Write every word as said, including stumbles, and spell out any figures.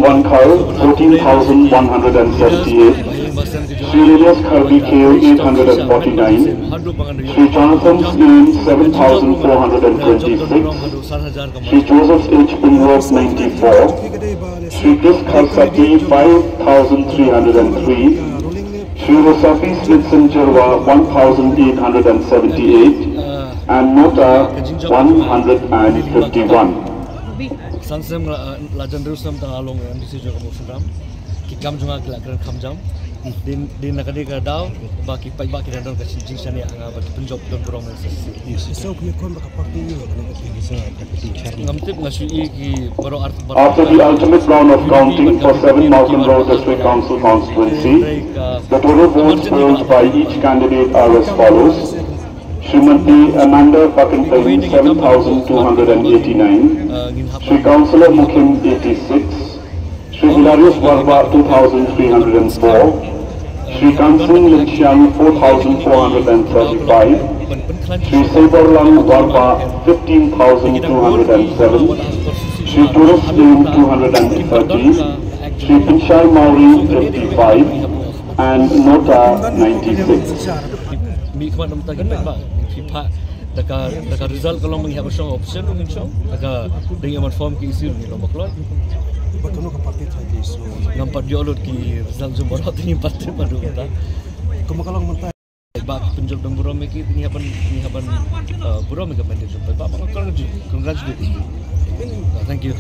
Wankhar fourteen thousand one hundred and seventy-eight, Sri Elias Kharbi Kheo eight hundred and forty-nine, Sri Jonathan Sneem seven thousand four hundred and twenty-six, Sri Joseph H Pynrop ninety-four, Sri Chris Kharsati five thousand three hundred and three, Sri Rosapi Smithson Jyrwa one thousand eight hundred and seventy-eight, and Nota one hundred and fifty-one. San snem la, la jan riewsnem tang ha long M D C jong ka Mawsynram. Ki kam jong nga ki la kren kham jam. Din, din na ka dei ka daw ba ki paidbah ki dang don ka jingshaniah ha nga ba ki pynjop don burom. Yes. So ki khon ba ka party ïa ka, ngam tip, nga shu i ki baroh ar. After the ultimate round of counting for seven Malcolm Road District Council constituency, the total votes polled by each candidate are as follows. Srimati Amanda Pakenpeng, seven thousand two hundred and eighty-nine. Sri Councillor Mukhim, eighty-six. Sri Hilarius Warbah, two thousand three hundred and four. Sri Kansing Lynchiang, four thousand four hundred and thirty-five. Sri Seiborlang Warbah, fifteen thousand two hundred and seven. Sri Turas Sneem, two hundred and thirty. Sri Pinshai Mawrie, fifty-five. And Nota, ninety-six. Mih khmat namta ki paidbah, phi phah da ka, da ka result ka long ba ngi hap ban shong option ruh ngin shong, da ka dang ïa man form ki issue ruh ngi long ba kloi. Ba kano ka party thai ki issue? Ngam pat ïoh lut ki result jong baroh, te ngim pat tip haduh mynta. Kumba ka long mynta. Ba ki pynjop don burom ïa ki, te ngi hap ban, ngi hap ban, uh, burom ïa ka mandate jong paidbah. Ba congratulate, congratulate. Uh, thank you.